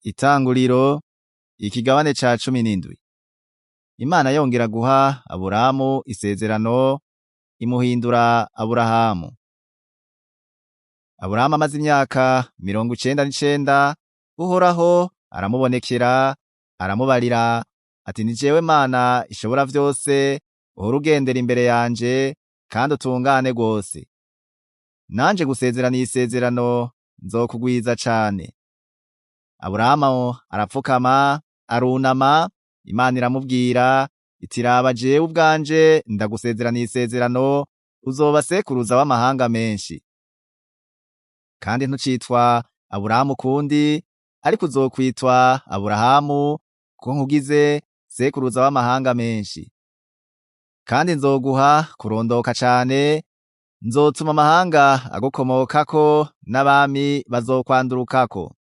Itanguriro ikigabane ca 17. Imana yongera guha Aburamu isezerano imuhindura Aburahamu. Aburahamu amaze imyaka 99, Uhoraho aramubonekera aramubarira ati: "Ni jewe Mana ishobora vyose, uhora ugendera imbere yanje kandi utungane rwose. Nanje gusezeraniye isezerano nzokugwiza cane." Aburahamu arapfukama arunama, Imana iramubwira iti: "Raba jewe ubwanje ndagusezeraniye isezerano, uzoba sekuruza w'amahanga menshi. Kandi ntucitwa Aburamu ukundi, ariko uzokwitwa Aburahamu, kuko nkugize sekuruza w'amahanga menshi. Kandi nzoguha kurondoka cane, nzotuma amahanga agukomokako n'abami bazokwandurukako.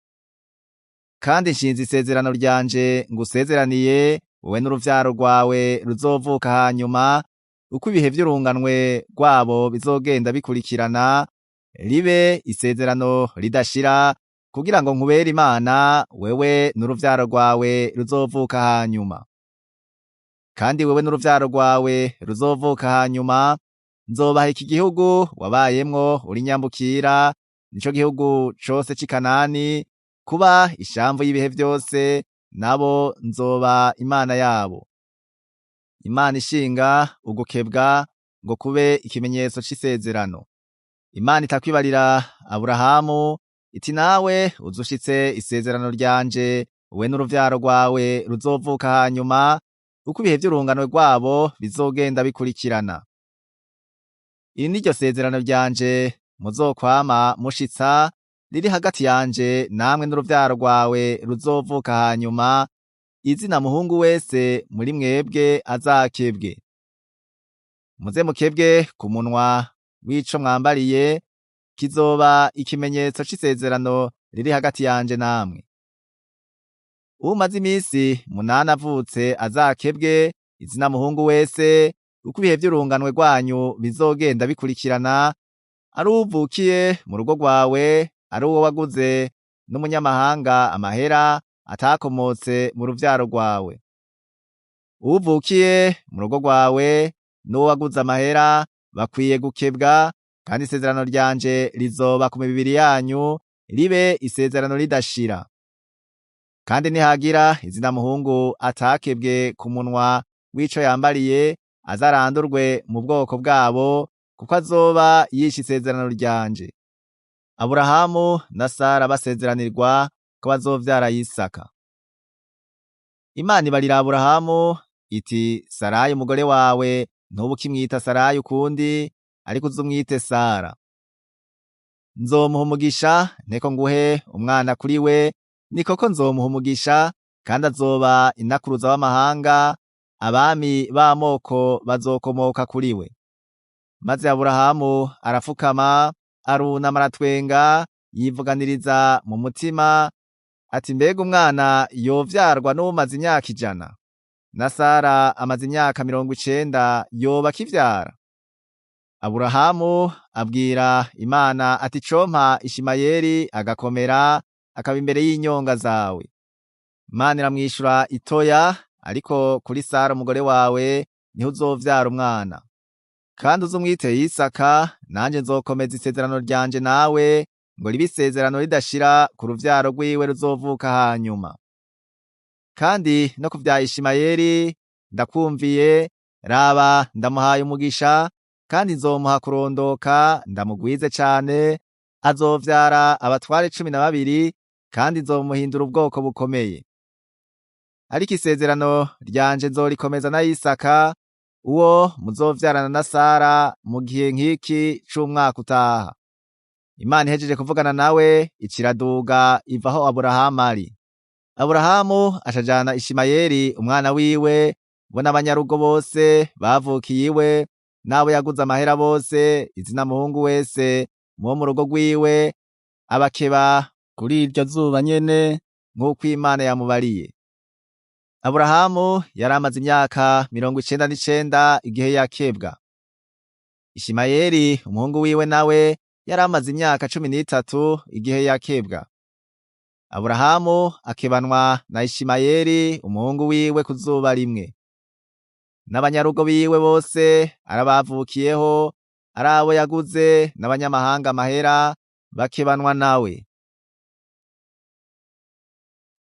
Kandi nshinze isezerano ryanje ngusezeraniye wowe n'uruvyaro rwawe ruzovuka hanyuma, uko ibihe vy'urunganwe rwabo bizogenda bikurikirana, ribe isezerano ridashira, kugira ngo nkubere Imana wewe n'uruvyaro rwawe ruzovuka hanyuma. Kandi wewe n'uruvyaro rwawe ruzovuka hanyuma, nzobaha iki gihugu wabayemwo uri nyambukira, nico gihugu cose c'i Kanani, kuba ishamvu y'ibihe vyose, nabo nzoba Imana yabo." Imana ishinga ugukebwa ngo kube ikimenyetso c'isezerano. Imana itakwibarira Aburahamu iti: "Nawe uzushitse isezerano ryanje, wowe n'uruvyaro rwawe ruzovuka hanyuma, uko ibihe vy'urungano rwabo bizogenda bikurikirana. Iri ni ryo sezerano ryanje muzokwama mushitsa, riri hagati yanje namwe n'uruvyaro rwawe ruzovuka hanyuma, izina muhungu wese muri mwebwe azakebwe. Muze mukebwe ku munwa w'ico mwambariye, kizoba ikimenyetso c'isezerano riri hagati yanje namwe. Uwumaze imisi 8 avutse azakebwe, izina muhungu wese, uko ibihe vy'urunganwe rwanyu bizogenda bikurikirana, ari uwuvukiye mu rugo rwawe, ari uwo waguze n'umunyamahanga amahera atakomotse mu ruvyaro rwawe. Uwuvukiye mu rugo rwawe n'uwo waguze amahera bakwiye gukebwa, kandi isezerano ryanje rizoba ku mibiri yanyu, ribe isezerano ridashira. Kandi nihagira izina muhungu atakebwe ku munwa w'ico yambariye, azarandurwe mu bwoko bwabo, kuko azoba yishe isezerano ryanje." Aburahamu na Sara basezeranirwa ko bazovyara Isaka. Imana ibarira Aburahamu iti: "Sarayi umugore wawe ntuba ukimwita Sarayi ukundi, ariko uzumwite Sara. Nzomuha umugisha, nteko nguhe umwana kuri we, ni koko nzomuha umugisha, kandi azoba inakuruza w'amahanga, abami b'amoko bazokomoka kuri we." Maze Aburahamu arafukama, arunama aratwenga, yivuganiriza mu mutima ati: "Mbega umwana yovyarwa n'uwumaze imyaka 100? Na Sara amaze imyaka 90 yoba akivyara?" Aburahamu abwira Imana ati: "Compa Ishimayeli agakomera, akaba imbere y'inyonga zawe." Imana iramwishura itoya, ariko kuri Sara umugore wawe niho uzovyara umwana. Kandi uzumwite Isaka, nanje nzokomeza isezerano ryanje nawe, ngo ribe isezerano ridashira ku ruvyaro rwiwe ruzovuka hanyuma. Kandi no ku vya Ishimayeli ndakumviye, raba ndamuhaye umugisha, kandi nzomuha kurondoka ndamugwize cane, azovyara abatware 12, kandi nzomuhindura ubwoko bukomeye. Ariko isezerano ryanje nzorikomeza na Isaka, uwo muzovyarana na Sara mu gihe nk'iki c'umwaka utaha. Imana ihejeje kuvugana nawe, iciraduga iva aho Aburahamu ari. Aburahamu acajana Ishimayeli umwana wiwe, bo n'abanyarugo bose bavukiye iwe, n'abo yaguze amahera bose, izina muhungu wese muwo mu rugo rwiwe, abakeba kuri iryo zuba nyene nk'uko Imana yamubariye. Aburahamu yari amaze imyaka 99 igihe yakebwa. Ishimayeli umuhungu wiwe nawe yari amaze imyaka 13 igihe yakebwa. Aburahamu akebanwa na Ishimayeli umuhungu wiwe ku zuba rimwe. N'abanyarugo biwe bose arabavukiyeho, ari abo yaguze n'abanyamahanga amahera, bakebanwa nawe.